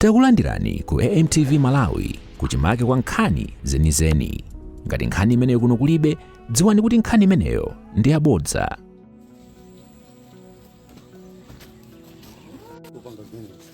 Takulandirani ku AMTV Malawi kuchimake kwa nkhani zenizeni. Ngati nkhani imeneyo kuno kulibe, dziwani kuti nkhani imeneyo ndi yabodza. Kupanga zimenezi.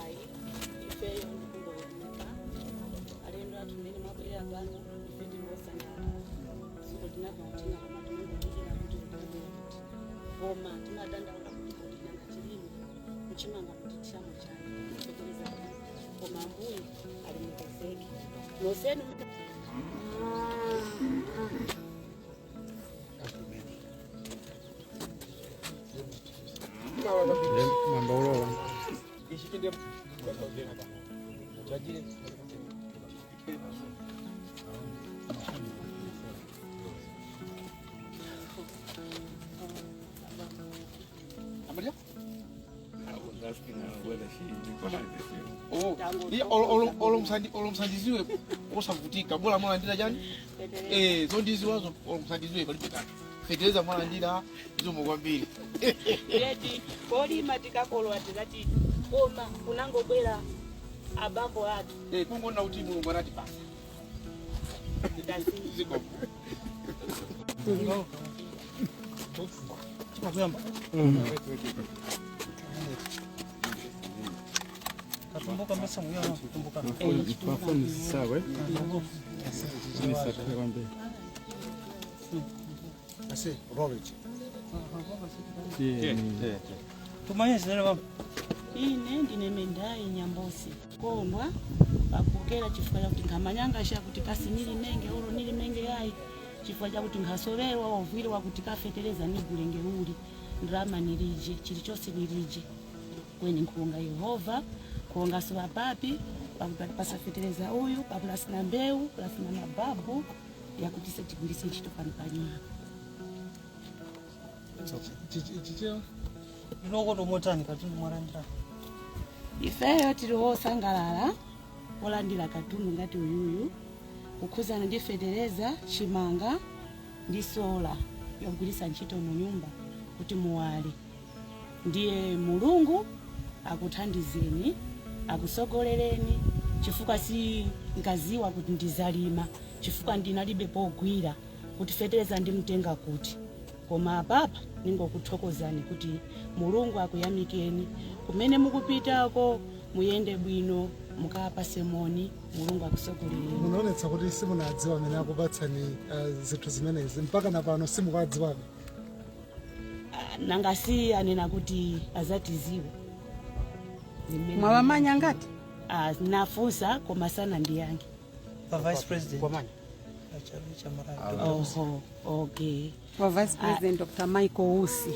Ayi, ifeyo ndikungoyamika alendo athu mmene mwabwerera pano. Ife tili wosangalala. Suko tinamva uthenga, koma tinangodikira kuti utibwera kuti, koma timadandaula kuti kodi nanga chilime mchimanga mutithiramo chani, fetereza? Koma Ambuye alemekezeke nonsenu. Olomsandiziwe osavutika, bola mwalandira chani? Zondiziwazo olomsandiziwe palibe kanthu. Fetereza mwalandira, zikomo kwambiri. Yeti polima tikakolowa tikati, koma kunangobwera abambo athu. Kungoona kuti Mulungu anatipasa. Tasiya. Zikomo. Katumbuka mbesa muya kutumbuka. Pafoni sawa. Ni sawa kwambiri. Ase, Robert. Tumanye zina baba. Ine ndine Mendayi Nyambosi. Kondwa pakukera chifukwa chakuti nkhamanyanga chakuti kasi nilimenge ulo nilimenge yayi, chifukwa chakuti nkhasoverwa wovwiriwa kuti kafetereza nigulenge uli ndrama nilije, chilichonse nilije. Kweni nkhulonga Yehova, nkhulongaso vapapi pakuti pasafetereza uyu papulasina mbewu, pulasina mababu yakuti se tigwirise ntchito pano panyumba. Chichewa. Inoko tomotani katundu mwalandira? Ifeyo tili wosangalala olandira katundu ngati uyuyu kukhuzana ndi fetereza, chimanga ndi sola yogwiritsa ntchito mu nyumba kuti muwale. Ndiye Mulungu akuthandizeni, akusogolereni, chifukwa si nkaziwa kuti ndizalima, chifukwa ndinalibe pogwira kuti fetereza ndimtenga kuti. Koma apapa ningokuthokozani kuti Mulungu akuyamikeni kumene mukupitako, muyende bwino, mukapase moni, Mulungu akusogolereni. Munaonetsa kuti simunadziwa amene akupatsani zinthu zimenezi. Mpaka na pano simukadziwabe? Ah, nanga si anena kuti azatiziwa. Mwawamanya ngati? Ah, nafunsa koma sanandiyankhe. Pa vice president. Achalucha mara. Oho, okay. Wa vice president Dr Michael Usi.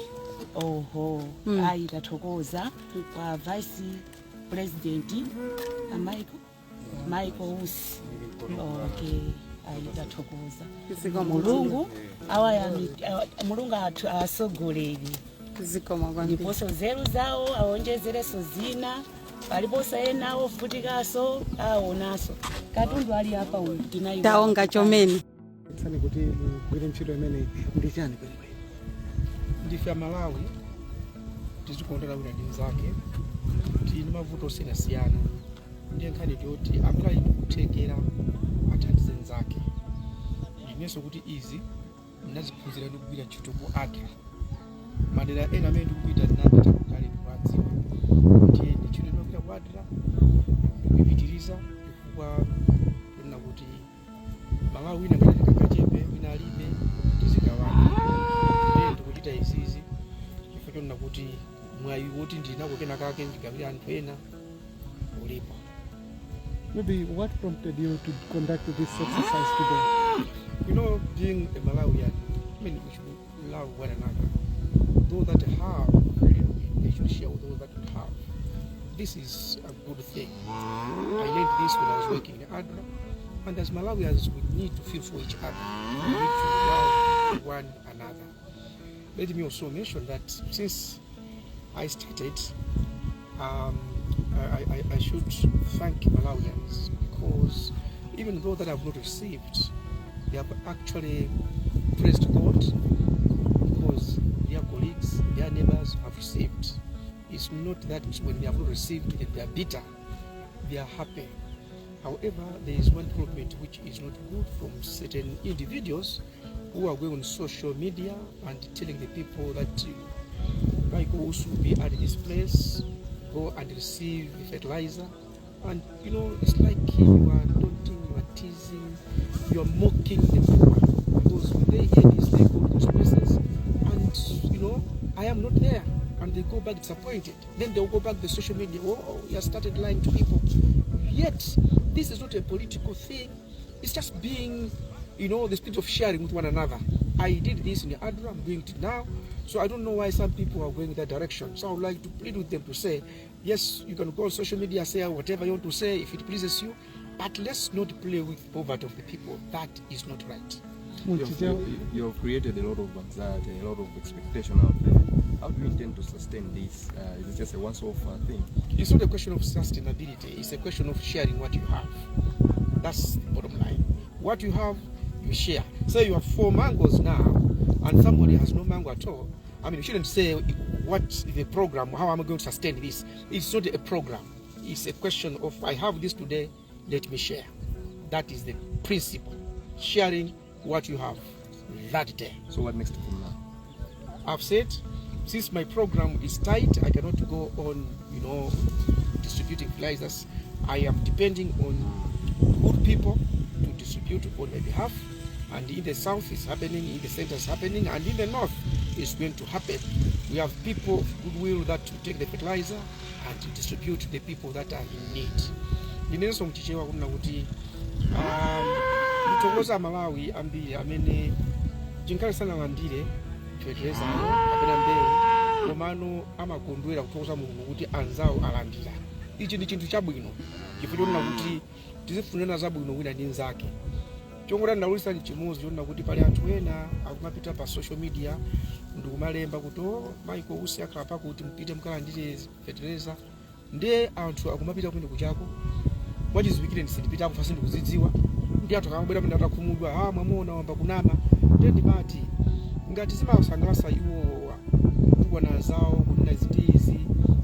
Oho. Ayi, tathokoza kwa vice president a Michael Usi. Okay, ayi, tathokoza. Zikomo. Mulungu awayami, Mulungu athu asogoleri. Zikomo kwambiri. Ndiponso nzeru zawo awonjezereso zina, paliponso ena ovutikaso aonaso. Katundu ali apa uyu tinayi. Taonga chomene. Tsani kuti mugwire ntchito imeneyi ndi chani kwenikweni? Ndife Amalawi, tizikondana wina ndi mnzake. Tili ndi mavuto osiyanasiyana, ndiye nkhani ndiyoti amene ali ndikuthekera athandize mnzake. Ndinenso kuti izi ndinaziphunzira ndikugwira ntchito ku ADRA. Madera ena amene ndikupita ndinapita kukale, ndikuwadziwa. Ndiye ndi ntchito ndimagwira ku ADRA, ndikuyipitiriza chifukwa kunena kuti Malawi wina ngati kakachepe, wina alibe, tizigawana. Ndiye ndikuchita izizi chifukwa chonena kuti mwayi woti ndinako kena kake ndigawire anthu ena ulipo. Maybe what prompted you to conduct this exercise today? Being a Malawian, I mean, we should love one another. Those that have a little bit, they should share with those that don't have. This is a good thing. I learned this when I was working in ADRA. And as Malawians, we need to feel for each other. We need to love one another. Let me also mention that since I started, I should thank Malawians because even though that I've not received, they have actually praised God because their colleagues, their neighbors have received. It's not that when they have not received that they are bitter, they are happy. However, there is one development which is not good from certain individuals who are going on social media and telling the people that Michael Usi will be at this place, go and receive the fertilizer. And it's like you are taunting, you are teasing, you are mocking the poor. Because when they hear this, they go to those places, and I am not there. And they go back disappointed. Then they'll go back to social media. "Oh, he has started lying to people." Yet, this is not a political thing. It's just being, the spirit of sharing with one another. I did this in the ADRA, I'm doing it now. So I don't know why some people are going in that direction. So I would like to plead with them to say, yes, you can go on social media, say whatever you want to say if it pleases you, but let's not play with poverty of the people. That is not right. You've created a lot of anxiety, a lot of expectation out there. How do you intend to sustain this? Is it just a once-off thing? It's not a question of sustainability, it's a question of sharing what you have. That's the bottom line. What you have, you share. Say you have four mangoes now, and somebody has no mango at all. I mean, you shouldn't say, "What the program? How am I going to sustain this?" It's not a program. It's a question of, I have this today, let me share. That is the principle. Sharing what you have that day. So what next from now? I've said, since my program is tight, I cannot go on distributing fertilizers. I am depending on good people to distribute on my behalf. And in the south it's happening, in the center it's happening, and in the north it's going to happen. We have people of goodwill that to take the fertilizer and to distribute to the people that are in need. Ndinenso mchichewa kunena kuti ndithokoza Malawi ambiri amene chinkhale sanalandire feterezayo kapena mbewu, komano amakondwera kuthokoza Mulungu kuti anzawo alandira. Ichi ndi chinthu chabwino chifukwa chonena kuti tizifunirana zabwino wina ndi nzake. Chongoti ndalulisa chimodzi chonena kuti pali anthu ena akumapita pa social media ndikumalemba kuti, "Oh, Michael Usi akhala pakuti, mpite mukalandire fetereza." Ndiye anthu akumapita kumene kuchako. Mwachiziwikire ndisindipitako fasi, ndikuzidziwa. Ndi anthu akamabwera pamene atakhumudwa, "Ah, mwamuona wamba kunama." Ndiye ndimati ngati zimasangalatsa iwowa kutukwana zawo, kunena izi ndi izi,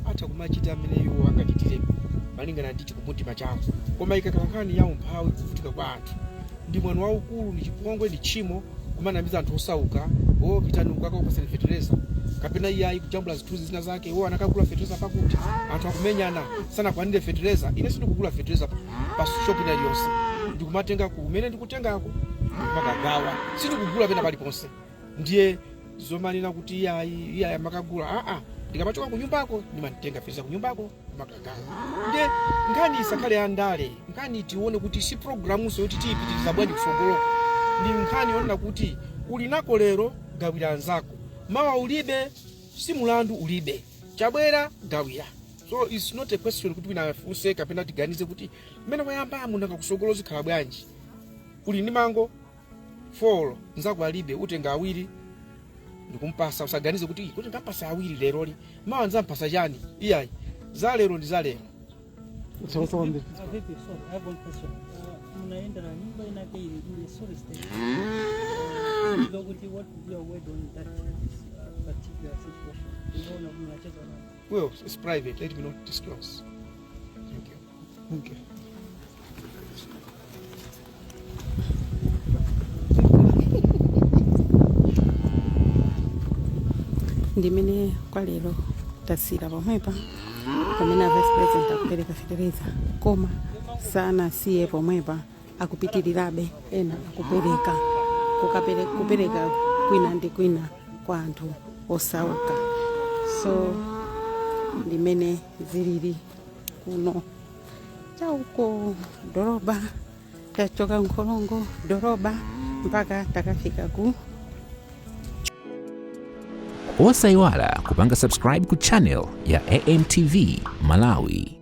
atha kumachita amene iwo angachitire malingana ndi chikumbumtima chawo. Koma ikakhala nkhani ya umphawi, kuvutika kwa anthu, ndi mwano waukulu, ndi chipongwe, ndi tchimo kumanamiza anthu osauka, "O, pitani ukakapasani fetereza," kapena iyayi, kujambula zithunzi zina zake, "O, anakagula fetereza pakuti," anthu akumenyana sanakwanire fetereza. Ine sindikugula fetereza pa shop ina iliyonse, ndikumatenga kumene ndikutengako ndikumakagawa, sindikugula pena paliponse. Ndiye zomanena kuti iyayi, iyayi, amakagula, aa, ndikamachoka kunyumbako ndimatenga fetereza kunyumbako ndimakagawa. Ndiye nkhani isakhale yandale. Nkhani tione kuti si programunso yoti tiyipitiriza bwanji kusogoloko. Ndi nkhani yonena kuti uli nako lero, gawira anzako. Mawa ulibe, si mulandu. Ulibe chabwera, gawira. So it's not a question kuti wina afunse kapena tiganize kuti mmene wayambamo nanga kusogolo zikhala bwanji. Uli ndi mango 4, nzako alibe, utenga awiri. Ndikumpasa, usaganize kuti "Ii, kuti ngampasa awiri leroli, mawa nzampasa chani?" Iyayi, za lero ndi za lero. Thokoza kwambiri. VP, sorry, I have one question. Munaenda na nyumba inake ili ile sorry state. Kuti what would be your word on that particular situation? Unaona mnacheza na Well, it's private, let me not disclose. Thank you. Thank you. Ndimene kwa lero tasira pomwepa pamene a vice president akupereka fetereza, koma sanasiye pomwepa, akupitirirabe, ena akupereka kupereka kwina ndi kwina kwa anthu osauka. So ndimene zilili kuno chauko doroba, tachoka Nkholongo doroba mpaka takafika ku Osayiwala kupanga subscribe ku channel ya AMTV Malawi.